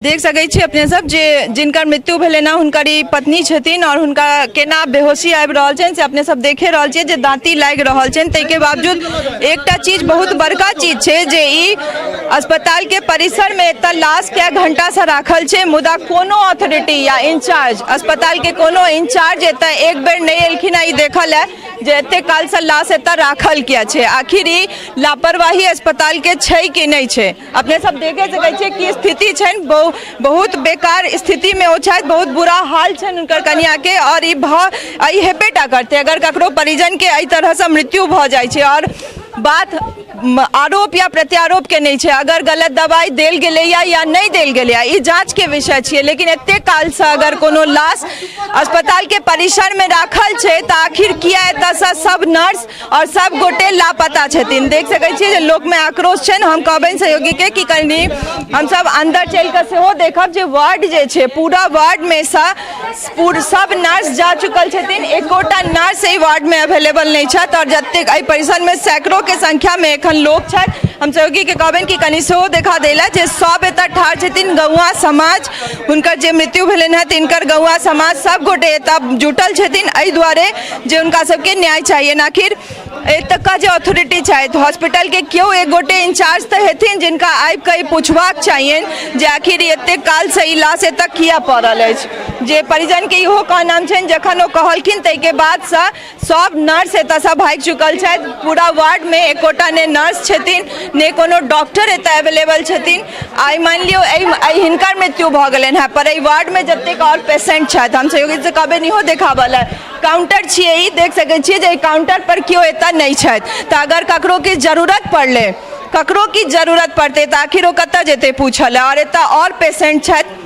देख सकै छी अपने सब जे जिनकर मृत्यु भेलनि हँ, हुनकर ई पत्नी छथिन और हुनका केना बेहोशी आबि रहल छनि से अपने सब देखे रहल छियै जे दाँती लागि रहल छनि। ताहिके बावजूद एकटा चीज बहुत बड़का चीज छै जे ई अस्पताल के परिसर में एतऽ लाश कए घंटा से राखल छै, मुदा कोनो अथॉरिटी या इंचार्ज, अस्पताल के कोनो इंचार्ज एतऽ एक बेर नहि एलखिन हँ ई देखऽ लए जे एते कालसँ लाश एतऽ राखल किया छै। आखिर ई लापरवाही अस्पताल के छै कि नहि छै? अपने सब देखे सकै छियै की स्थिति छनि। बहुत बेकार स्थितिमे ओ छथि, बहुत बुरा हाल छनि हुनकर कनियाके। आओर ई भऽ ई हेबे टा करतै अगर ककरो परिजनके एहि तरहसँ मृत्यु भऽ जाइ छै। आओर बात आरोप या प्रत्यारोपके नहि छै, अगर गलत दवाइ देल गेलैया या नहि देल गेलैया ई जाँचके विषय छियै, लेकिन एते कालसँ अगर कोनो लाश अस्पतालके परिसरमे राखल छै तऽ आखिर किया एतऽसँ सब नर्स और सब गोटे लापता छथिन? देख सकै छियै जे लोकमे आक्रोश छनि। हम कहबनि सहयोगीके कि कनि हमसब अन्दर चलि कऽ सेहो देखब जे वार्ड जे छै पूरा वार्डमे सँ सब नर्स जा चुकल छथिन, एकोटा नर्स एहि वार्डमे अवेलेबल नहि छथि। और जतेक एहि परिसरमे सैकड़ोके संख्यामे एखन लोक छथि, हम सहयोगीके कहबनि कि कनि सेहो देखा दै लए जे सब एतऽ ठाढ़ छथिन। गौआँ समाज, हुनकर जे मृत्यु भेलनि हँ तिनकर गौआँ समाज सब गोटे एतऽ जुटल छथिन एहि दुआरे जे हुनका सबके न्याय चाहिए। आखिर एतुका जे अथॉरिटी छथि हॉस्पिटलके, केओ एक गोटे इंचार्ज तऽ हेथिन जिनका आबि कऽ ई पुछबाक चाहियनि जे आखिर एतेक कालसँ ई लाश एतऽ किया पड़ल अछि। जे परिजनके इहो कहनाम छनि, जखन ओ कहलखिन ताहिके बादसँ सब नर्स एतऽसँ भागि चुकल छथि। पूरा वार्डमे एकोटा नहि नर्स छथिन, नहि कोनो डॉक्टर एतऽ अवेलेबल छथिन। आइ मानि लियौ एहि हिनकर मृत्यु भऽ गेलनि हेँ, पर एहि वार्डमे जतेक आओर पेशेंट छथि, हम सहयोगीसँ कहबै इहो देखाबऽ लए, काउंटर छियै ई, देख सकै छियै जे एहि काउंटर पर केओ एतऽ नहि छथि। तऽ अगर ककरो किछु जरूरत पड़लै, ककरो किछु जरूरत पड़तै तऽ आखिर ओ कतऽ जेतै पूछऽ लए? आओर एतऽ आओर पेशेंट छथि,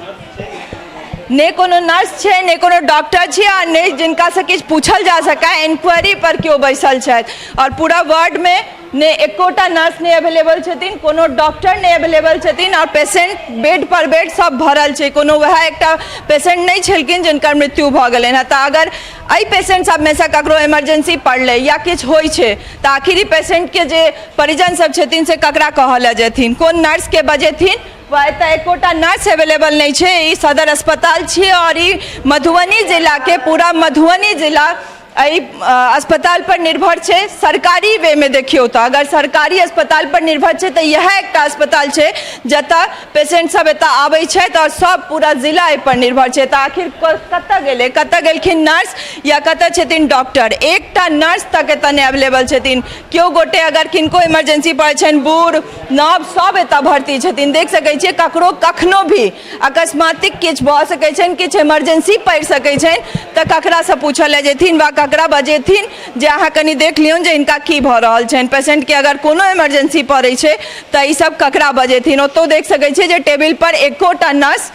नहि कोनो नर्स छै, नहि कोनो डॉक्टर छै आ नहि जिनकासँ किछु पूछल जा सकै, इंक्वायरी पर केओ बैसल छथि। आओर पूरा वार्डमे नहि एकोटा नर्स नहि अवेलेबल छथिन, कोनो डॉक्टर नहि अवेलेबल छथिन आओर पेशेंट बेड पर बेड सब भरल छै। कोनो वएह एकटा पेशेंट नहि छलखिन जिनकर मृत्यु भऽ गेलनि हँ। तऽ अगर एहि पेशेंट सबमे सँ ककरो इमरजेंसी पड़लै या किछु होइ छै तऽ आखिर ई पेशेंटके जे परिजन सब छथिन से ककरा कहऽ लए जेथिन, कोन नर्सके बजेथिन? वा एतऽ एकोटा नर्स अवेलेबल नहि छै। ई सदर अस्पताल छियै आओर ई मधुबनी जिलाके, पूरा मधुबनी जिला एहि अस्पताल पर निर्भर छै। सरकारी वेमे देखियौ तऽ अगर सरकारी अस्पताल पर निर्भर छै तऽ इएह एकटा अस्पताल छै जतऽ पेशेंट सब एतऽ आबै छथि आओर सब पूरा जिला एहि पर निर्भर छै। तऽ आखिर कतऽ गेलै, कतऽ गेलखिन नर्स या कतऽ छथिन डॉक्टर? एकटा नर्स तक एतऽ नहि अवेलेबल छथिन। केओ गोटे अगर किनको इमरजेंसी पड़ै छनि, बूढ़ नव सब एतऽ भर्ती छथिन। देख सकै छियै ककरो कखनो भी अकस्मातिक किछु भऽ सकै छनि, किछु इमरजेंसी पड़ि सकै छनि तऽ ककरासँ पूछऽ लए जेथिन वा ककरा बजेथिन जे अहाँ कनि देख लियौन जे हिनका की भऽ रहल छनि? पेशेंटके अगर कोनो इमरजेंसी पड़ै छै तऽ ई सब ककरा बजेथिन? ओतौ देख सकै छियै जे टेबुल पर एकोटा नर्स,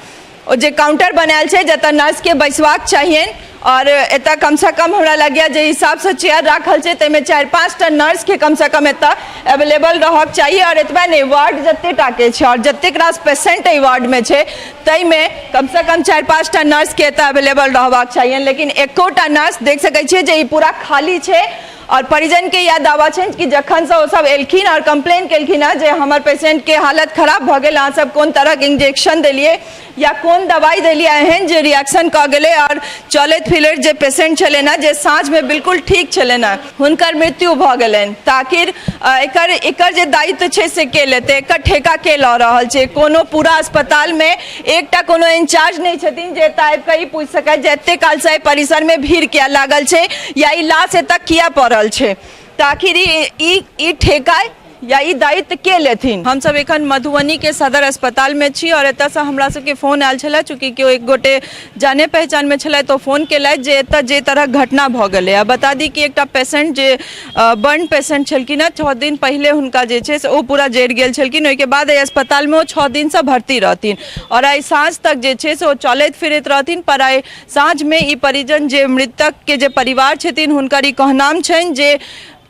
ओ जे काउंटर बनायल छै जतऽ नर्सके बैसबाक चाहियनि, आओर एतऽ कमसँ कम हमरा लगैए जे हिसाबसँ चेयर राखल छै ताहिमे 4-5टा नर्सके कमसँ कम एतऽ अवेलेबल रहक चाही। आओर एतबे नहि, वार्ड जते टाके छै आओर जतेक रास पेशेंट एहि वार्डमे छै ताहिमे कमसँ कम 4-5टा नर्सके एतऽ अवेलेबल रहबाक चाहियनि, लेकिन एकोटा नर्स, देख सकै छियै जे ई पूरा खाली छै। आओर परिजनके इएह दावा छनि कि जखनसँ ओ सब एलखिन आओर कम्प्लेन केलखिन हँ जे हमर पेशेंटके हालत खराब भऽ गेल, अहाँ सब कोन तरहक इंजेक्शन देलियै या कोन दवाइ देलियै एहन जे रिएक्शन कऽ गेलै आओर चलैत फिरैत जे पेशेंट छलनि हँ, जे साँझमे बिल्कुल ठीक छलनि हँ, हुनकर मृत्यु भऽ गेलनि। तऽ आखिर एकर एकर जे दायित्व छै से के लेतै? एकर ठेका के लऽ रहल छै? कोनो पूरा अस्पतालमे एकटा कोनो इंचार्ज नहि छथिन जे एतऽ आबि कऽ ई पूछि सकथि जे एते कालसँ एहि परिसरमे भीड़ किया लागल छै या ई लाश एतऽ किया पड़ल छै। तऽ आखिर ई ई ई ठेका या ई दायित्व के लेथिन? हमसब एखन मधुबनीके सदर अस्पतालमे छी आओर एतऽसँ हमरा सबके फोन आयल छलै, चूँकि केओ एक गोटे जाने पहचानमे छलथि तऽ ओ फोन केलथि जे एतऽ जे तरहक घटना भऽ गेलै। आ बता दी कि एकटा पेशेंट जे बर्न पेशेंट छलखिन हँ, 6 दिन पहिले हुनका जे छै से ओ पूरा जरि गेल छलखिन। ओहिके बाद एहि अस्पतालमे ओ 6 दिनसँ भर्ती रहथिन आओर आइ साँझ तक जे छै से ओ चलैत फिरैत रहथिन, पर आइ साँझमे ई परिजन, जे मृतकके जे परिवार छथिन, हुनकर ई कहनाम छनि जे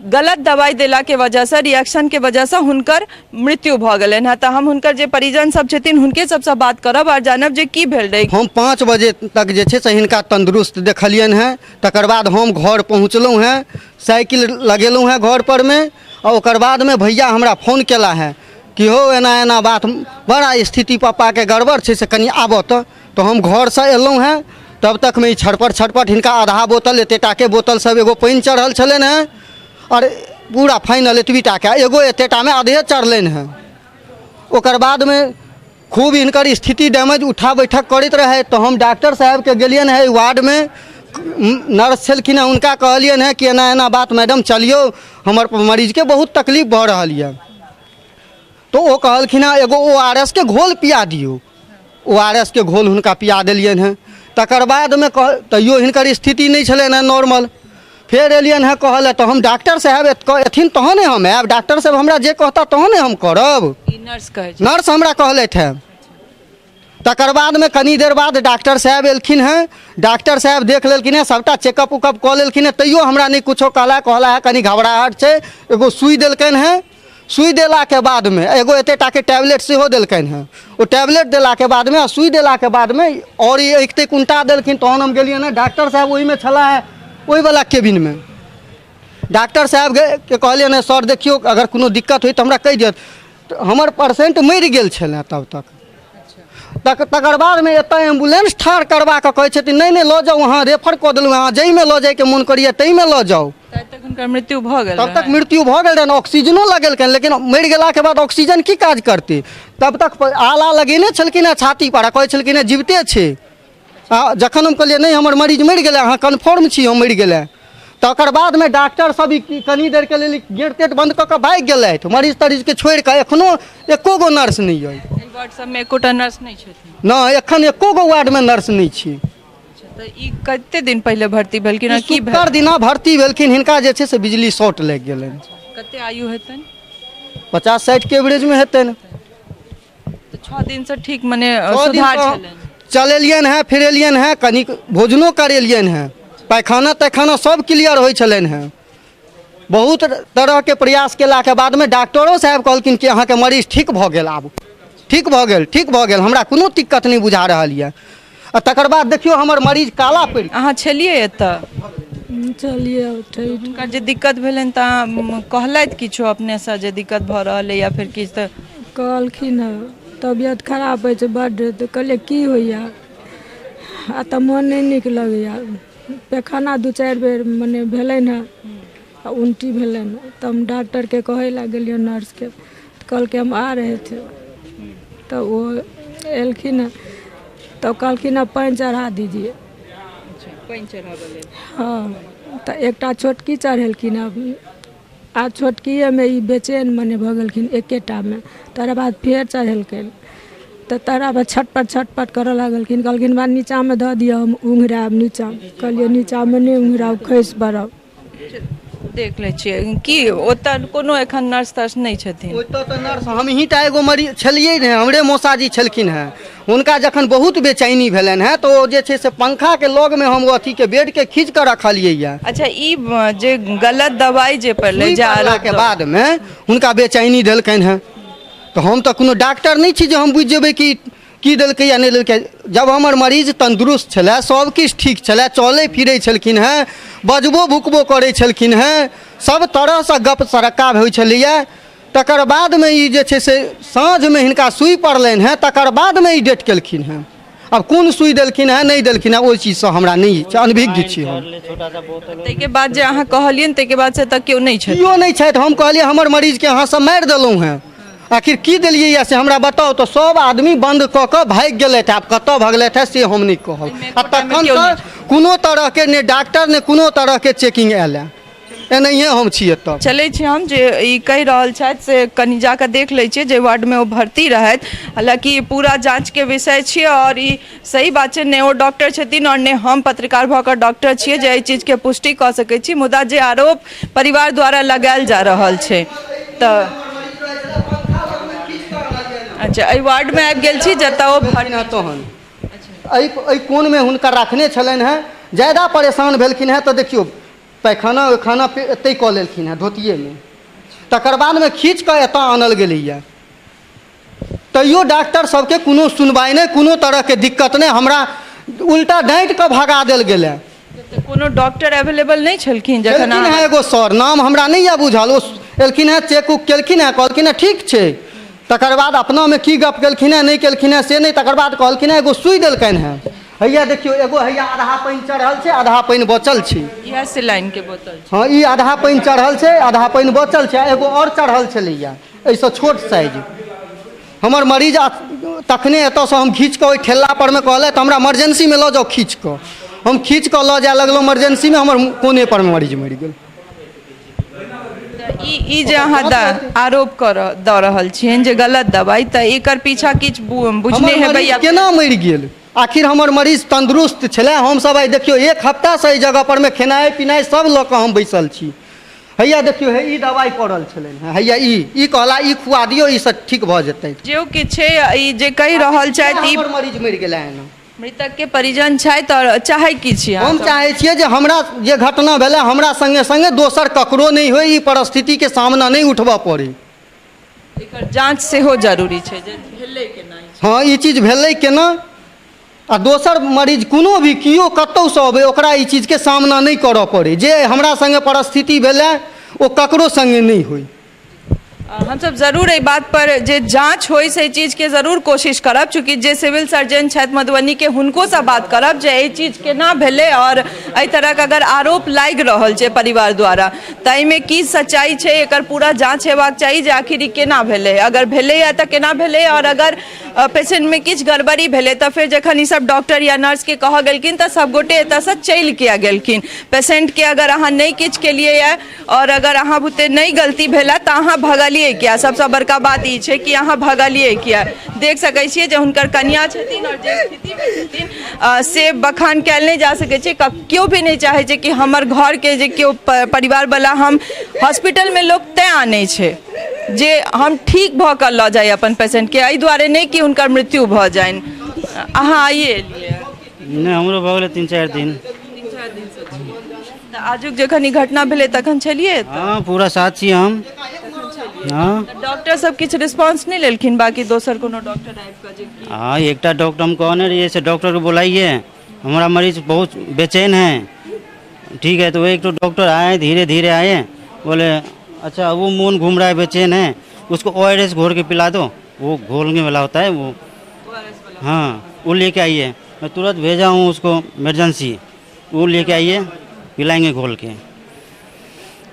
गलत दवाइ देलाके वजहसँ, रिएक्शनके वजहसँ हुनकर मृत्यु भऽ गेलनि हँ। तऽ हम हुनकर जे परिजन सब छथिन हुनके सबसँ बात करब आओर जानब जे की भेल रहै। हम 5 बजे तक जे छै से हिनका तन्दुरुस्त देखलियनि हेँ। तकर बाद हम घर पहुँचलहुँ हेँ, साइकिल लगेलहुँ हेँ घर परमे आ ओकर बादमे भैया हमरा फोन केला हेँ। कि हौ एना एना बात, बड़ा स्थिति पप्पाके गड़बड़ छै, से कनि आबऽ। तऽ हम घरसँ एलहुँ हेँ, तब तकमे ई छटपट छटपट हिनका आधा बोतल एते टाके बोतल सब एगो पानि चढ़ल छलनि हेँ, आओर पूरा फाइनल एतबी टाके एगो एते टामे आधे चढ़लनि हेँ। ओकर बादमे खूब हिनकर स्थिति डैमेज, उठा बैठक करैत रहै। तऽ हम डॉक्टर साहेबके गेलियनि हेँ, वार्डमे नर्स छलखिन हेँ, हुनका कहलियनि हेँ कि एना एना बात मैडम, चलियौ, हमर मरीजके बहुत तकलीफ भऽ रहल यऽ। तऽ ओ कहलखिन हेँ एगो ओ आर एस के घोल पिया दियौ। ओ आर एस के घोल हुनका पिया देलियनि हेँ। तकर बादमे कह तैयो हिनकर स्थिति नहि छलनि हेँ नॉर्मल। फेर एलियनि हेँ कहऽ लए, तऽ हम डॉक्टर साहेब एथिन तहने हम आयब, डॉक्टर साहेब हमरा जे कहता तहने हम करब। ई नर्स कहै छै? नर्स हमरा कहलथि हेँ। तकर बादमे कनी देर बाद डॉक्टर साहेब एलखिन हेँ। डॉक्टर साहेब देख लेलखिन हेँ, सभटा चेकअप उकअप कऽ लेलखिन हेँ, तैयो हमरा नहि किछो कहला। कहला है कनी घबराहट छै। एगो सुइ देलकनि हेँ। सुइ देलाके बादमे एगो एते टाके टैबलेट सेहो देलकनि हेँ। ओ टैबलेट देलाके बादमे आ सुइ देलाके बादमे आओर ई एक तक उनटा देलखिन। तहन हम गेलियनि हेँ, डॉक्टर साहेब ओहिमे छलाह हे, ओहिवला केबिनमे। डॉक्टर साहेबके कहलियनि हेँ, सर देखियौ, अगर कोनो दिक्कत होइ तऽ हमरा कहि दिअ। तऽ हमर पेशेंट मरि गेल छलै तब तक। तकर बादमे एतऽ एम्बुलेंस ठाढ़ करबा कऽ कहै छथिन, नहि नहि, लऽ जाउ अहाँ, रेफर कऽ देलहुँ, अहाँ जाहिमे लऽ जाइके मोन करैए ताहिमे लऽ जाउ। तब तक हुनकर मृत्यु भऽ गेल? तब तक मृत्यु भऽ गेल रहनि। ऑक्सीजनो लगेलकनि, लेकिन मरि गेलाके बाद ऑक्सीजन की काज करतै? तब तक आला लगेने छलखिन हेँ छाती पर आ कहै छलखिन हेँ जीविते छै। आ जखन हम कहलियै, नहि, हमर मरीज मरि गेलै, अहाँ कन्फर्म छी हम मरि गेलै? तकर बादमे डॉक्टर सब ई कनी देरके लेल गेट तेट बंद कऽ कऽ भागि गेलथि मरीज तरीजके छोड़ि कऽ। एखनो एको गो नर्स नहि अइ। एहि वार्ड सबमे एकोटा नर्स नहि छथिन? नहि, एखन एको गो वार्डमे नर्स नहि छै। अच्छा, तऽ ई कते दिन पहिले भर्ती भेलखिन आ की भेल? शुक्र दिना भर्ती भेलखिन। हिनका जे छै से बिजली शॉर्ट लागि गेलनि। कते आयु हेतनि? 50-60 के एवरेजमे हेतनि। तऽ 6 दिनसँ ठीक मने सुधार छलनि? चलेलियनि हेँ, फिरेलियनि हेँ, कनिक भोजनो करेलियनि हेँ, पैखाना तैखाना सब क्लियर होइ छलनि हेँ। बहुत तरहके प्रयास केलाके बादमे डॉक्टरो साहेब कहलखिन कि अहाँके मरीज ठीक भऽ गेल, आब ठीक भऽ गेल, ठीक भऽ गेल, हमरा कोनो दिक्कत नहि बुझा रहल यऽ। आ तकर बाद देखियौ, हमर मरीज काला पड़ि। अहाँ छलियै एतऽ? चलिए ठीक। हुनकर जे दिक्कत भेलनि तऽ कहलथि किछो अपनेसँ जे दिक्कत भऽ रहल अइ या फेर किछु तऽ? कहलखिन हँ तबियत खराब होइ छै बड्ड। तऽ कहलियै की होइए? आ तऽ मोन नहि नीक लगैए। पैखाना 2-4 बेर मने भेलनि हँ आ उल्टी भेलनि हँ। तऽ हम डॉक्टरके कहै लए गेलियै नर्सके, तऽ कहलकै हम आ रहे थे। तऽ ओ एलखिन हँ तऽ कहलखिन हँ पानि चढ़ा दीजिए। पानि चढ़ाबऽ लेल? हँ, तऽ एकटा छोटकी चढ़ेलखिन हँ आ छोटकिएमे ई बेचैन मने भऽ गेलखिन एकेटामे। तकर बाद फेर चढ़ेलखिन तऽ तकरा बाद छटपट छटपट करऽ लागलखिन। कहलखिन हमरा नीचाँमे धऽ दिअ, हम ओंघरायब नीचाँ। कहलियै नीचाँमे नहि ओंघरायब, खसि पड़ब। देख लै छियै की ओतऽ कोनो एखन नर्स तर्स नहि छथिन? ओतऽ तऽ नर्स हमही टा एगो मरीज छलियै ने, हमरे मौसाजी छलखिन हेँ। हुनका जखन बहुत बेचैनी भेलनि हेँ तऽ ओ जे छै से पंखाके लगमे हम ओ अथीके बेडके खींच कऽ रखलियै यऽ। अच्छा, ई जे गलत दवाइ जे पड़लै जे आरोप के बादमे हुनका बेचैनी देलकनि हेँ, तऽ हम तऽ कोनो डॉक्टर नहि छी जे हम बुझि जेबै कि की देलकै या नहि देलकै। जब हमर मरीज तन्दुरुस्त छलै, सब किछु ठीक छलै, चलै फिरै छलखिन हेँ, बजबो भुकबो करै छलखिन हेँ, सब तरहसँ गप सड़क्का होइ छलैए, तकर बादमे ई जे छै से साँझमे हिनका सुइ पड़लनि हेँ, तकर बादमे ई डेट केलखिन हेँ। आब कोन सुइ देलखिन हेँ, नहि देलखिन हेँ, ओहि चीजसँ हमरा नहि छै, अनभिज्ञ छी हम। ताहिके बाद जे अहाँ कहलियनि ताहिके बाद से तऽ केओ नहि छथि? केओ नहि छथि। हम कहलियै हमर मरीजके अहाँ सब मारि देलहुँ हेँ, आखिर की देलियै या से हमरा बताउ। तऽ सब आदमी बन्द कऽ कऽ भागि गेलथि। आब कतऽ भगलथि हेँ से हम नहि कहब। आ तखन तऽ कोनो तरहके नहि डॉक्टर, नहि कोनो तरहके चेकिंग आयल हँ। एनाहिए हम छी एतऽ। चलै छी हम, जे ई कहि रहल छथि से कनि जाकऽ देख लै छियै जे वार्डमे ओ भर्ती रहथि। हालाँकि ई पूरा जाँचके विषय छियै आओर ई सही बात छै, ने ओ डॉक्टर छथिन आओर ने हम पत्रकार भऽ कऽ डॉक्टर छियै जे एहि चीजके पुष्टि कऽ सकै छी, मुदा जे आरोप परिवार द्वारा लगायल जा रहल छै तऽ। अच्छा, एहि वार्डमे आबि गेल छी जतऽ ओ भर्ती। तहन एहि एहि कोनमे हुनका राखने छलनि हेँ। ज्यादा परेशान भेलखिन हेँ तऽ देखियौ, पैखाना उखाना एतहि कऽ लेलखिन हेँ धोतिएमे। तकर बादमे खींच कऽ एतऽ आनल गेलैए, तैयो डॉक्टर सबके कोनो सुनवाइ नहि, कोनो तरहके दिक्कत नहि। हमरा उल्टा डाँटि कऽ भगा देल गेलै। तऽ कोनो डॉक्टर अवेलेबल नहि छलखिन जखन? एलखिन हेँ एगो सर, नाम हमरा नहि यऽ बुझल, ओ एलखिन हेँ, चेक उक केलखिन हेँ, कहलखिन हेँ ठीक छै। तकर बाद अपनामे की गप केलखिन हेँ नहि केलखिन हेँ से नहि। तकर बाद कहलखिन हेँ एगो सुइ देलकनि हेँ, हैया देखियौ एगो हैया आधा पानि चढ़ल छै, आधा पानि बचल छै। इएह सिलाइन के बोतल छै। हँ, ई आधा पानि चढ़ल छै, आधा पानि बचल छै, आ एगो आओर चढ़ल छलैया एहिसँ छोट साइज। हमर मरीज तखने एतऽसँ हम घीच कऽ ओहि ठेला परमे कहलथि हमरा इमरजेंसीमे लऽ जाउ खींच कऽ। हम खींच कऽ लऽ जाय लगलहुँ इमरजेंसीमे, हमर कोने पर मरीज मरि गेल। तऽ ई ई जे अहाँ आरोप कर दऽ रहल छियनि जे गलत दवाइ, तऽ एकर पीछा किछु बुझने हमर हेबै मरीज या केना मरि गेल? आखिर हमर मरीज तन्दुरुस्त छलै। हमसभ आइ देखियौ एक हफ्तासँ एहि जगह परमे खेनाइ पिनाइ सब लऽ कऽ हम बैसल छी। हैया देखियौ, हे ई दवाइ पड़ल छलनि हेँ, हैया ई ई कहला ई खुआ दियौ, ई सब ठीक भऽ जेतै। जे किछु छै ई जे कहि रहल छथि, ई हमर मरीज मरि गेला एना। मृतक के परिजन छथि आओर चाहै की छी अहाँ हम सब? चाहै छियै जे हमरा जे घटना भेलै हमरा सङ्गे सङ्गे दोसर ककरो नहि होइ, ई परिस्थितिके सामना नहि उठबऽ पड़ै। एकर जाँच सेहो जरूरी छै जे भेलै केना ई चीज। हँ, ई चीज भेलै केना, आ दोसर मरीज कोनो भी केओ कतहुसँ अबै ओकरा ई चीजके सामना नहि करऽ पड़ै। जे हमरा सङ्गे परिस्थिति भेलै ओ ककरो सङ्गे नहि होइ। हमसब जरूर एहि बात पर जे जांच होइ से चीज के जरूर कोशिश करब, चूँकि जे सिविल सर्जन छथि मधुबनी के हुनको से बात करब जे एहि चीज केना भेलै और एहि तरह के अगर आरोप लागि रहल छै परिवार द्वारा तऽ एहिमे की सच्चाई छै, एकर पूरा जांच हेबाक चाही जे आखिर ई केना भेलै, अगर भेलैए तऽ केना भेलै, और अगर पेशेंटमे किछु गड़बड़ी भेलै तऽ फेर जखन ई सब डॉक्टर या नर्सके कहऽ गेलखिन तऽ सब गोटे एतऽसँ चलि किया गेलखिन। पेशेंटके अगर अहाँ नहि किछु केलियै आओर अगर अहाँ बुते नहि गलती भेलै तऽ अहाँ भगलियै किया? सबसँ बड़का बात ई छै कि अहाँ भगलियै किया? देख सकै छियै जे हुनकर कनिया छथिन आओर जे स्थितिमे छथिन से बखान कयल नहि जा सकै छै। केओ भी नहि चाहै छै कि हमर घरके जे केओ परिवारवला, हम हॉस्पिटलमे लोक तैँ आनै छै जे हम ठीक भऽ कऽ लऽ जाइ अपन पेशेंटके, एहि दुआरे नहि कि हुनकर मृत्यु भऽ जानि। अहाँ आइए एलियै? नहि, हमरो भऽ गेलै 3-4 दिन। 3-4 दिनसँ छियै। तऽ आजुक जखन ई घटना भेलै तखन छलियै एतऽ? हँ, पूरा साथ छी हम। हँ। तऽ डॉक्टर सब किछु रिस्पॉन्स नहि लेलखिन? बाकी दोसर कोनो डॉक्टर आबि कऽ जे की? हाँ, एकटा डॉक्टर हम कहने रहिए से डॉक्टर को बुलाइए, हमारा मरीज बहुत बेचैन है। ठीक है, तो एक तो डॉक्टर आए, धीरे धीरे आए, बोले अच्छा वो मोन घूम रहा है, बेचैन है, उसको ओ आर एस घोल के पिला दो, वो घोलने वाला होता है वो, हाँ वो लेके आइए। मैं तुरंत भेजा हूँ उसको इमरजेंसी, वो लेके आइए, पिलाएंगे घोल के।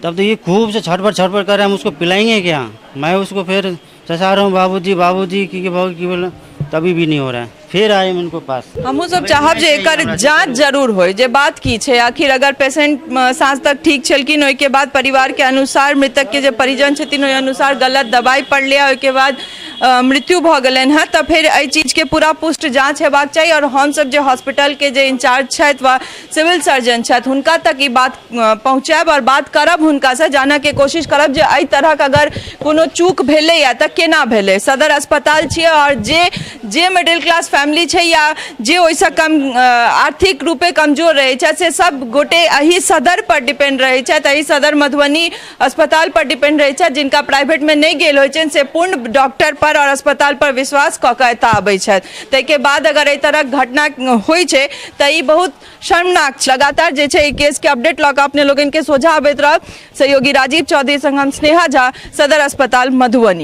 तब तो ये खूब से छटपट छटपट कर रहे हैं, हम उसको पिलाएंगे क्या? मैं उसको फिर चचा रहा हूँ बाबूजी बाबूजी की बाबू की बोले, तभी भी नहीं हो रहा है। फिर आए हम उनको पास। हमहूँ सब चाहब जे एकर जांच जरूर होय जे बात की छै आखिर। अगर पेशेंट साँझ तक ठीक छलखिन, ओहिके बाद परिवार के अनुसार, मृतक के जे परिजन छथिन ओहि अनुसार गलत दवाइ पड़लै, ओहिके बाद मृत्यु भऽ गेलनि हेँ, तऽ फेर एहि चीजके पूरा पुष्ट जाँच हेबाक चाही। आओर हमसब जे हॉस्पिटलके जे इंचार्ज छथि वा सिविल सर्जन छथि हुनका तक ई बात पहुँचायब आओर बात करब, हुनकासँ जानऽके कोशिश करब जे एहि तरहक अगर कोनो चूक भेलैए तऽ केना भेलै। सदर अस्पताल छियै आओर जे जे मिडिल क्लास फैमिली छै या जे ओहिसँ कम आर्थिक रूपे कमजोर रहै छथि से सब गोटे एहि सदर पर डिपेंड रहै छथि, एहि सदर मधुबनी अस्पताल पर डिपेंड रहै छथि। जिनका प्राइवेटमे नहि गेल होइ छनि से पूर्ण डॉक्टर पर आओर अस्पताल पर विश्वास कऽ कऽ एतऽ आबै छथि। ताहिके बाद अगर एहि तरहक घटना होइ छै तऽ ई बहुत शर्मनाक छै। लगातार जे छै ई केसके अपडेट लऽ कऽ अपने लोकनिके सोझा अबैत रहब। सहयोगी राजीव चौधरी संग हम स्नेहा झा, सदर अस्पताल मधुबनी।